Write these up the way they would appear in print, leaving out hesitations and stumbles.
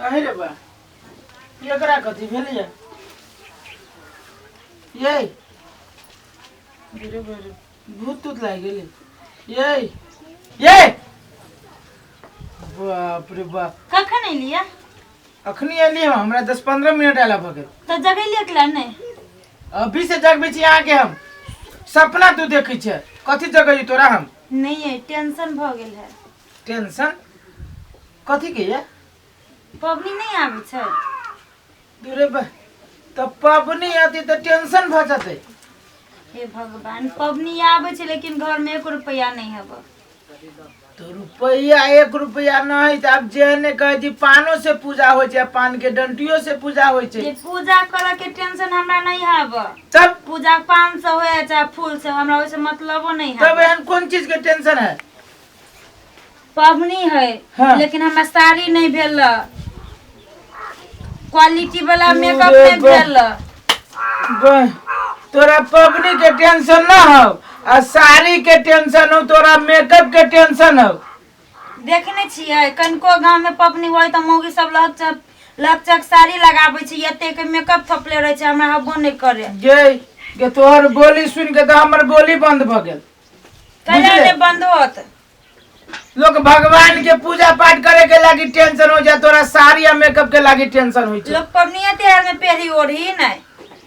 अहे रे बा, एकरा कथी भेलैया ये? रे बा रे, भूत तूत लागि गेलै ये ये। बाप रे बाप। कखन एलियै? अखनी एलियै हम, हमरा 10-15 मिनट आयला भऽ गेल। तऽ जगेलियै केला नहि? अभी से जगबै छी अहाँके हम? सपना तू देखै छै, कथी जगै तोरा हम? नहि ये, टेंशन भऽ गेल है। टेंशन कथी के ये? पबनी नहि आबै छै। दूरे बा, तऽ पबनी आती तऽ टेंशन भऽ जेतै? हे भगवान, पबनी आबै छै लेकिन घर में 1 रुपया नहि हब। तो रुपैया 1 रुपया नहीं तऽ आब जे ने कहै छी, पानो से पूजा होइ छै, पान के डंटियो से पूजा होइ छै। ये पूजा करऽ के टेंशन हमरा नहीं हब। तब? पूजा पान से होए चाहे फूल से, हमरा ओहिसे मतलबो नहीं तब हब। एहन कोन चीज के टेंशन है? पबनी है। हाँ। लेकिन हमरा साड़ी नहीं भेल, क्वालिटी वाला मेकअप रे नहीं भेल। तोरा पबनी के टेंशन ना हो आ साड़ी के टेंशन हो, तोरा मेकअप के टेंशन हो। देखने छियै, कनिको गाँव में पबनी होइ तऽ मौगी सब लहचक लहचक साड़ी लगाबै छै, एते के मेकअप थपले रहै छै, हमरा हबो नहि करे। गे गे, तोहर बोली सुन के तऽ हमर बोली बंद भऽ गेल। कैला? बुझले? नहि बंद होत। लोग भगवान के पूजा पाठ करे के लागी टेंशन हो जाए, तोरा साड़ी आ मेकअप के लागी टेंशन हो जाए। लोग पबनिया त्योहार में पेरी ओढ़ी नहि,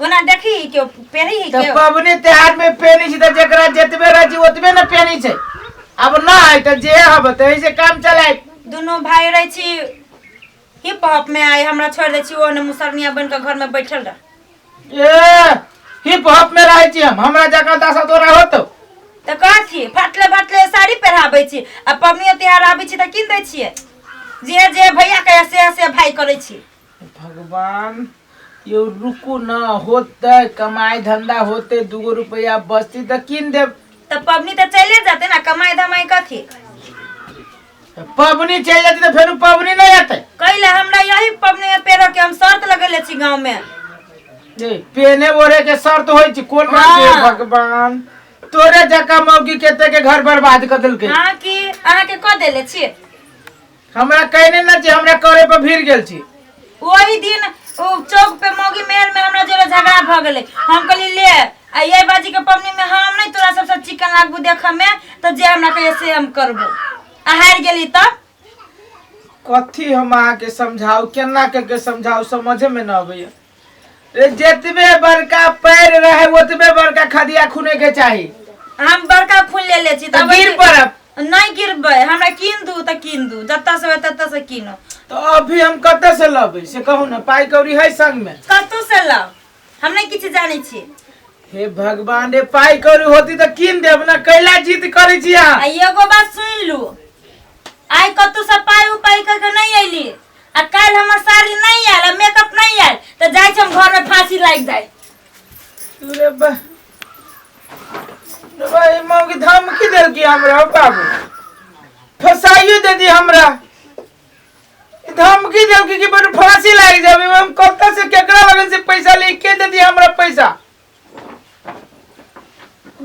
ओना देखी केओ पेरी तऽ केओ। पबनी त्योहार में पेनी छै तऽ जेकरा जेतबे रहै छै ओतबे ने पेनी छै। अब ना है तऽ जे हब तही से काम चलाय। दुनू भाई रहै छी हिप हॉप में, आइ हमरा छोड़ि दै छी, ओ ने मुसरनिया बनि कऽ घर में बैठल रह। ए, हिप हॉप में रहै छी हम, हमरा जकाँ दशा तोरा होतौ? तऽ कथी फाटले फाटले साड़ी पहिराबै छी आ पबनियो तिहार आबै छी तऽ कीन दै छियै। जे जे भैया कहै से से भाई करै छी। भगवान यो, रुकू न, होतै कमाई धंधा होतै, 2 रुपया बचती तऽ कीन देब। तऽ पबनी तऽ चले जेतै ने, कमाई धमाई कथी? पबनी चलि जेतै तऽ फेर पबनी नहि एतै। कैला? हमरा यही पबनी में पेरऽ के हम शर्त लगेले छी गाँव में। ए, पेने ओढ़े के शर्त होइ छै कोन बात के? हाँ। भगवान, तोरे जकाँ मौगी केते के घर बर्बाद कऽ देलकै। हाँ की अहाँके कऽ देले छी? हमरा कहने न छी, हमरा करे पर भीड़ गेल छी। ओही दिन ओ चौक पे मौगी मेहर में हमरा जोरे झगड़ा भऽ गेलै। हम कहली ले आ ये बाजी के पबनी में हम नहीं तोरा सबसे चिकन लागबू देखऽ में, तऽ जे हमरा कहिए से हम करबो। आ हारि गेली तऽ? कथी हम अहाँके समझाउ, केना के के समझाउ, समझे में न अबैया रे। जेतबे बड़का पैर रहे ओतबे बड़का खदिया खुने के चाही। हम बड़का खून ले ले छी। तऽ गिर पड़ब। नहीं गिरबै, हमरा कीन दू तऽ कीन दू, जतऽ से होय ततऽ से कीनो। तो अभी हम कतऽ से लबै से कहू ने, पाइ कौड़ी है संग में? कतौ से लाउ, हम नहीं किछु जानै छी। हे भगवान रे, पाइ कौड़ी होती तऽ कीन देब ने, कैला जिद करै छी आ अहाँ? एगो बात सुनि लू, आइ कतौ से पाइ उपाइ कऽ के नहीं अयली आ काल्हि हमर साड़ी नहीं आयल आ मेकअप नहीं आयल तऽ जाइ छी हम घर में फांसी लागि जाय। रे बा रे बा, ई मौगी धमकी देलकी हमरा। हो बाबू, फसाइयो दे दी हमरा। ई धमकी देलकी कि बड़ फांसी लागि जाबे। हम कतऽ से केकरा लगन से पैसा ले के दे दी हमरा पैसा?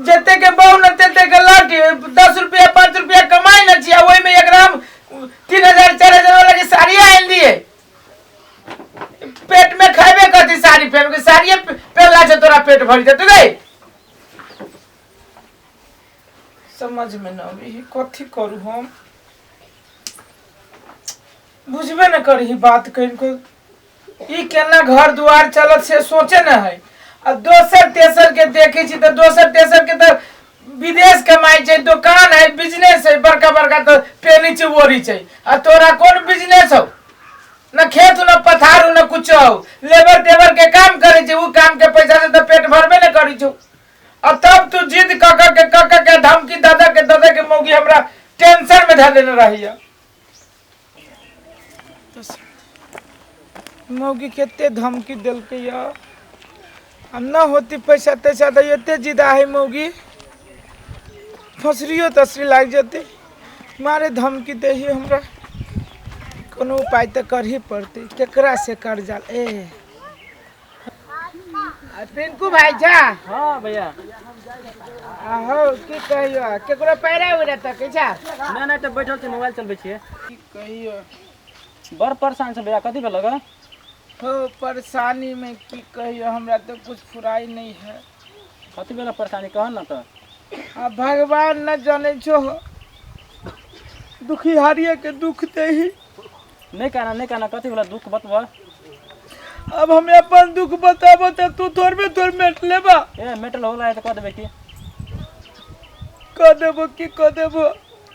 जते के बहु न तेते के लाठी। 10 रुपया 5 रुपया कमाई न छी आ ओहिमे एकरा हम 3000 4000 वाला के साड़ी आनि दिए। पेट में खेबे करती साड़ी पहन के, साड़िए पहनला से तोरा पेट भर जेतौ गई? समझ में न अबै है कथी करू हम, बुझबे न करही बात कनिको। ई केना घर दुआर चलत से सोचे न है। आ दोसर तेसर के देखे छी तऽ दोसर तेसर के तऽ विदेश कमाइ छै, दोकान है, बिजनेस है बड़का बड़का, तऽ पेनी छै ओढ़ी छै। आ तोरा कोन बिजनेस हौ? न खेत न पथार न कुछ हौ, लेबर तेबर के काम करै छै, उ काम के पैसा से तऽ पेट भरबे न करै छौ। आ तब तू जिद कऽ कऽ के कऽ कऽ के धमकी दऽ दऽ के दऽ दऽ के मौगी हमरा टेंशन में धऽ देने रहैया। मौगी कते धमकी देलकै या, हम न होती पैसा तैसा तऽ एते जिदा है मौगी, फसरियो तसरी लागि जेतै। मारे धमकी दै है हमरा। कोनो उपाय तऽ करही पड़तै। केकरा से कर्जा? ए आ पिंकू भाई जा। हाँ भैया। आहो, की कहियो, केकरो पैरा उरा तकै छा? नहि नहि, तऽ बैठल छी, मोबाइल चलबै छियै। की कहियो, बड़ परेशान छै भैया, कथी भेल ग? हो परेशानी में की कहियो, हमरा तो कुछ फुराई नहीं है। कथी भेल परेशानी, कह न तऽ। आ भगवान न जाने छो, दुखी हारिये के दुख देही। नहि कहना, नहि कहना, कथी भेल दुख बतबऽ। अब हम अपन दुख बताबो त तू थोड़बे थोड़ मेट लेबा। ए मेटल होला है तऽ कह देबै की? कह देबो की कह देबो?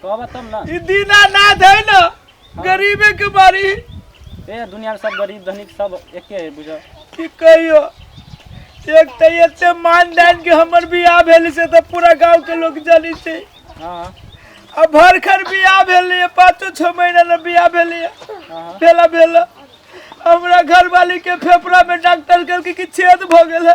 कहबऽ तब न। ई दीनानाथ है न, गरीबे के बारी। ए दुनिया में सब गरीब धनिक सब एके है बुझ। की कहियो, एक तऽ एते मान दान के हमर बियाह भेल से तऽ पूरा गांव के लोग जानी छै। हाँ। आ भरखर बियाह भेल 5-6 महीना ल बियाह भेल। हाँ। भेला भेला हमरा घरवाली के फेफड़ा में डॉक्टर कहलकै कि छेद भऽ गेल है।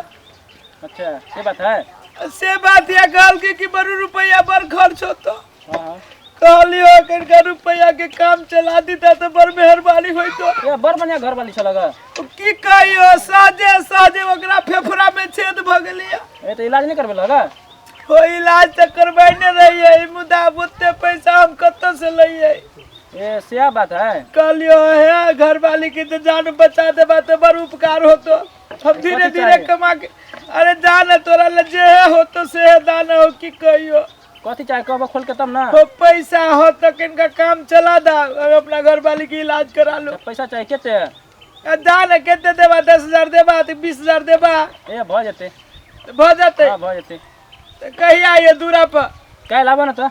अच्छा से बात है? से बात या कहलकै कि बड़ू रुपया बड़ खर्च होतो। हाँ हाँ। कहलियो कनिका रुपया के काम चला दीता तऽ बड़ मेहरबानी होइतो। ए बड़ बढ़िया घरवाली छल ग। की कहियो, सहजे सहजे ओकरा फेफड़ा में छेद भऽ गेलैया। ए तऽ इलाज नहि करबेलक ग? हो इलाज तऽ करबैने रहियै, मुदा आब ओते पैसा हम कतऽ से लैयै? ए से बात है? कहलियो हे घरवाली के तऽ जान बचा देबा तऽ बड़ उपकार होतो। हम धीरे कथी धीरे चाही? कमा के, अरे जान तोरा ले जे है होतो से है दान हो। की कहियो, कथी चाहे कहबऽ खोल के तब ना। हो पैसा हो तो किनका काम चला दा, हम अपना घरवाली के इलाज करा लो। पैसा चाही कते? आ दान कते देबा? 10,000 देबा तऽ 20,000 देबा? ए भऽ जेतै। भऽ जेतै? हाँ भऽ जेतै। तऽ कहिया आइयो दूरा पर? काल्हि आबऽ न तऽ।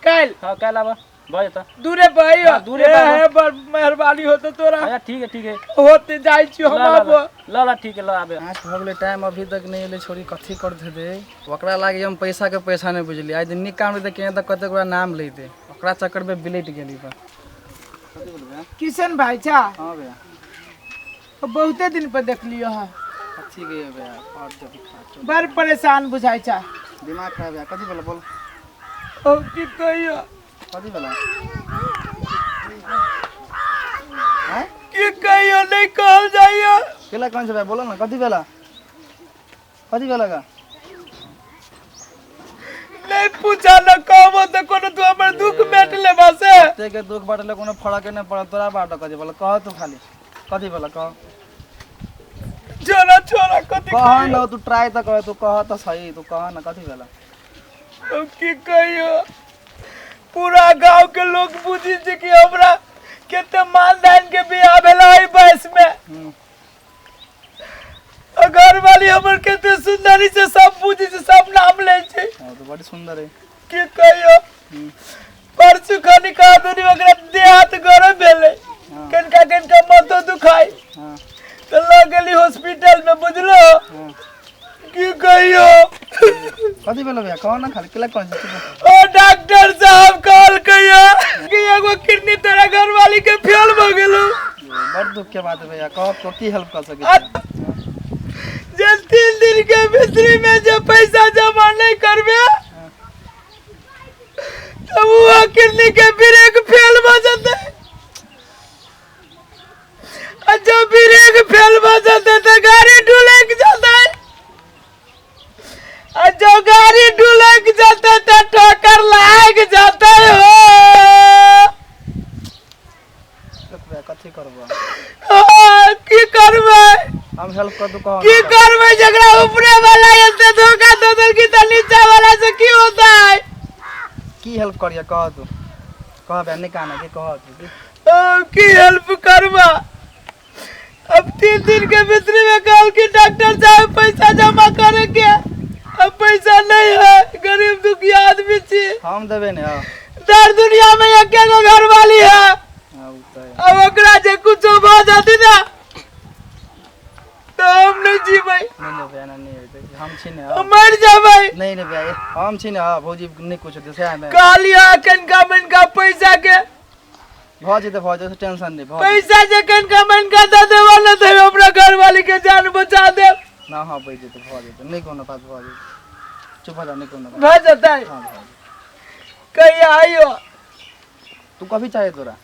काल्हि? हाँ काल्हि आबऽ, भऽ जेतै। दूरे पर आइयो? हाँ, दूरे पर आबऽ। हे बड़ मेहरबानी होतो तोरा। अच्छा ठीक है, ठीक है। होते जाइ छी हम। ल ल। आबो। ल ल, ठीक है, ल आबे। आँच भऽ गेलै, टाइम अभी तक नहि एलै। छोरी कथी करत हेतै? ओकरा लागी हम पैसा के पैसा नहि बुझलियै। आइ दिन नीक काम रहितै केने तऽ कतेक ओकरा नाम लैते, ओकरा चक्करमे बिलटि गेली बा। किशन भाई छा? हाँ भैया। बहुते दिन पर देखलियो है। कथी के भैया और जब खा बड़ परेशान बुझाइ छा। दिमाग खराब भैया। कथी बोला, बोल। ओ की कहियो। कथी बोला? की कहियो, नहीं कहल जाइयो। केला कौन से भैया, बोलो ना, कथी भेला, कथी भेला का? नहीं पूछा न कहबो तऽ कोनो तू हमर दुख मेट लेबा से। ते के दुख बाटले कोनो फरक नहि पड़त तोरा बाट। कथी बोला, कह तू खाली, कथी बोला, कह। छोरा छोरा, कथी कह न तू, ट्राई तऽ कर, तू कह तऽ सही, तू कह न कथी भेला। अब की कहियो, पूरा गांव के लोग बुझी छै कि हमरा कते मानदान के बियाह भेला एहि बयस में। आ घरवाली हमर कते सुंदरी से सब बुझी छै, सब नाम लै छै। हाँ तो बड़ी सुंदर है। की कहियो, परसू खनी कहा दुनी ओकरा देह हाथ गरम भेलै। हाँ। कनिका कनिका माथो दुखाई। हाँ। तऽ लऽ गेली हॉस्पिटल में, बुझलो? हाँ। की कहियो। कथी भेलो भैया, कह ना खाली, केला कौन से? चुप। ओ डॉक्टर साहब कहलकै कि एगो किडनी तोरा घरवाली के फेल भऽ गेलो। बड़ दुख के बात है भैया, कह तो की हेल्प कर सके आ- छी? जे 3 दिन के भीतरी में जे पैसा जमा नहीं करबे तो वो किडनी के ब्रेक फेल भऽ जेतै, आ जब ब्रेक फेल भऽ जेतै तऽ गाड़ी डुलैक जेतै, आ जब गाड़ी डुलैक जेतै तऽ ठोकर लागि जेतै हो। देख भैया, कथी करबो? हाँ, की करबै? हम हेल्प कर दू, कह। की करबै, जकरा ऊपरे वाला एते धोखा दऽ देलकी तऽ नीचा वाला से की होतै? की हेल्प करिए, कह तू, कह भैया, नहीं कहना के, कह तू की। ओ, की हेल्प करबा? अब 3 दिन के भीतरी में कहल कि डॉक्टर साहब पैसा जमा करे के, अब पैसा नहीं है, गरीब दुखिया आदमी छी। हम देबे ने। हाँ। दर दुनिया में एके गो घरवाली है। हाँ, उ तो है। अब ओकरा जे कुछो भऽ जाती ना तो हम नहीं जीबै। नहीं नहीं भैया, ना नहीं होते, हम छी ने। हम मर जेबै। नहीं नहीं भैया, हम छी ने। हाँ भौजी, नहीं कुछ होते सएह ने। कहलियो कनिका मनिका पैसा के भऽ जेतै, भऽ जेतै, टेंशन नहि भऽ जेतै। पैसा जे कनिका मनिका दऽ देबो ने तऽ हमरा घरवाली के जान बचा देब। ना, हाँ, बचि जेतै, भऽ जेतै, नहि कोनो बात, भऽ जेतै, चुप भऽ जा, नहि कोनो बात। भऽ जेतै? हाँ, भऽ जेतै। कहिया आइयो? तू कभी चाहे तोरा?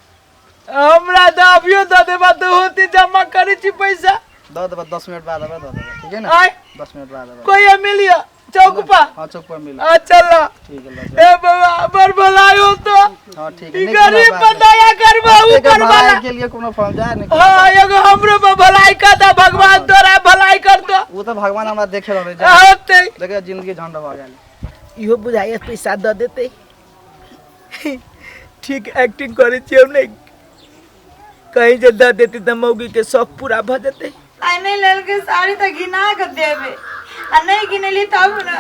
हमरा तऽ अभियो दऽ देबा तऽ होती, जमा करै छी पैसा। दऽ देबऽ, 10 मिनट बाद अबै, दऽ देबऽ, ठीक है ने? आय? 10 मिनट बाद अबै। कहिया मिलियो? चौक पर। हाँ, चौक पर मिल। आ चल। ठीक है, लो। ए बाबा, बड़ भलाई हो तो। हाँ, ठीक ई है। गरीब पर दया करबा ऊपर वाला। के लिए कोनो फॉर्म जाए नहीं। हाँ, एगो हमरो पर भलाई कर दे भगवान, तोरा भलाई कर दो। वो तो भगवान हमरा देखे रहले जा। हाँ ते देखे जिंदगी झंड भ गेल। इहो बुझाइए पैसा दऽ देते। ठीक एक्टिंग करै छियै हम, नहि कहीं जे दऽ देती तऽ मौगी के शौक पूरा भऽ जेतै। आइ नहि लेलकै साड़ी तऽ घिना कऽ देबै, आ नहि घिनेली तब ने।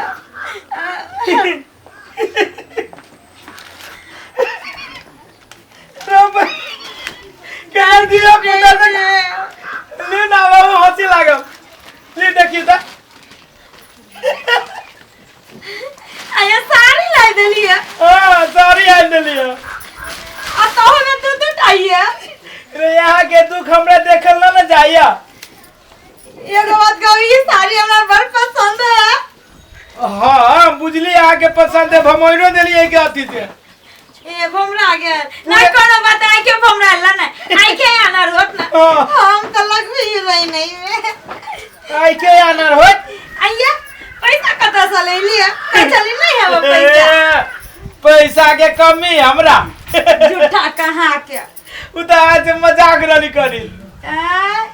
कह दियो कुत्ता से ले ना बाबू, हंसी लागल। ले देखिए तऽ। आया साड़ी लाई देलियै। हाँ, साड़ी आनि देलियै। आ तो हमे दू दू टा ये। रे, यहाँ के दुख हमरा देखल न न जाइया। एगो बात कहू, ई साड़ी हमरा बड़ पसंद है। हाँ, बुझली, अहाँ के पसंद है, भमोइरो देलियै के अथी से। ए भमरा गेल नहीं, कोनो बात आई के भमरा ला ना, आई के आना रोत ना। हाँ। हम तो लगबी ही रही नहीं में। आई के आनर होत। आइया पैसा कतऽ से ले लिया? चली नहीं है पैसा। ए, पैसा के कमी हमरा? झूठा कहाँ के। उ तऽ आज मजाक रहली करी। आ,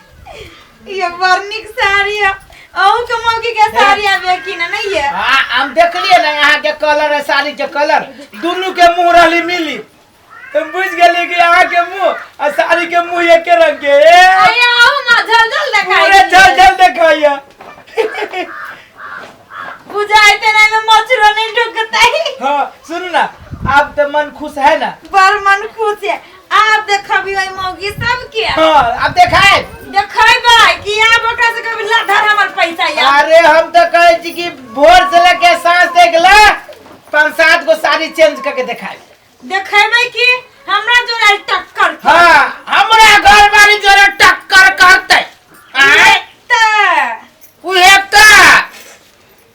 ये बड़ नीक साड़ी है। अहूँ के मौगी के साड़ी आबे की ना नहीं है? हाँ, हम देखलिए ना यहाँ के कलर है, साड़ी के कलर दुनू के मुंह रहली मिली, तुम बुझ गेली कि यहाँ के मुंह आ साड़ी के मुंह एके रंग के। ए, आइया आहू ना झल झल देखाई। पूरे झल झल देखाइया। बुझाइते नहीं में मच्छरो नहीं ढुकतै। हाँ, सुनू ना, अब तो मन खुश है ना? बड़ मन खुश है। आप देखबी ओइ मौगी सबके। हाँ, अब देखाए। देखेबै कि आब ओकरा से कभी लाधर हमर पैसा या। अरे, हम तो कहे छी कि भोर से लेके साँझ तक ला 5-7 गो साड़ी चेंज करके देखाए। देखेबै कि हमरा जोड़ा टक्कर के। हाँ, हमरा घर वाली जोरे टक्कर करते आय। तऽ उहे तऽ।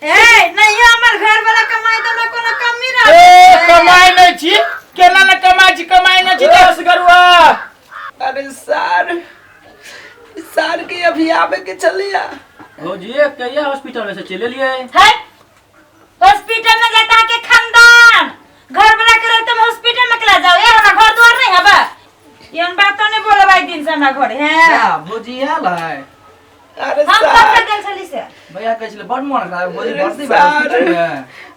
ए नहीं, हमर घर वाला कमाई तऽ हमरा कोनो कमी रह। ए, कमाई नहीं छी, केना ने कमाई छी? कमाई नहीं छी तऽ गरुआ। अरे सार, सार के अभी आवे के चलिया। भौजी, कहिया हॉस्पिटल में से चले लिए? है हॉस्पिटल में जाता के खानदान घर वाला के रहते हॉस्पिटल में कला जाओ। ए, हमरा घर द्वार नहीं हबा, एहन बात तो नहीं बोलब आई दिन से हमरा घर है। जा, भौजी आयल है। अरे हम सार, कब गेल छली से। भैया कहै छलै बड़ मोन खराब भौजी अरे भर्ती भए सार। हॉस्पिटल में।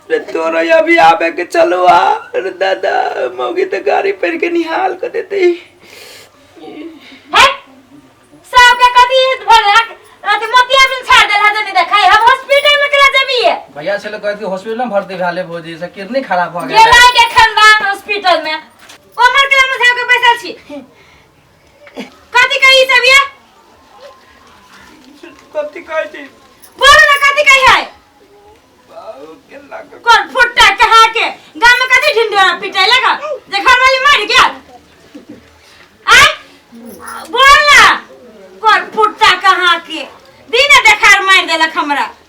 अरे तोरो अभी आवे के चलो आ। अरे दादा, मौगी तो गाड़ी पर के निहाल कर देते। है सब के कथी भर अथी मोतिया बिन छाड़ देल है, नहीं देखाई हम हॉस्पिटल में कला जबी। भैया छलै कहै हॉस्पिटल में भर्ती भेले भौजी से, किडनी खराब भऽ गेल। गेला के खानदान हॉस्पिटल में ओमर के मुझे के बैसल छी। कथी कही सब ये? कथी कहै छी? बोलो ना, कथी कही है? बाबू के लाग। कौन फुट्टा कहा के गांव में कथी ढिंढोरा पिटाई लगा?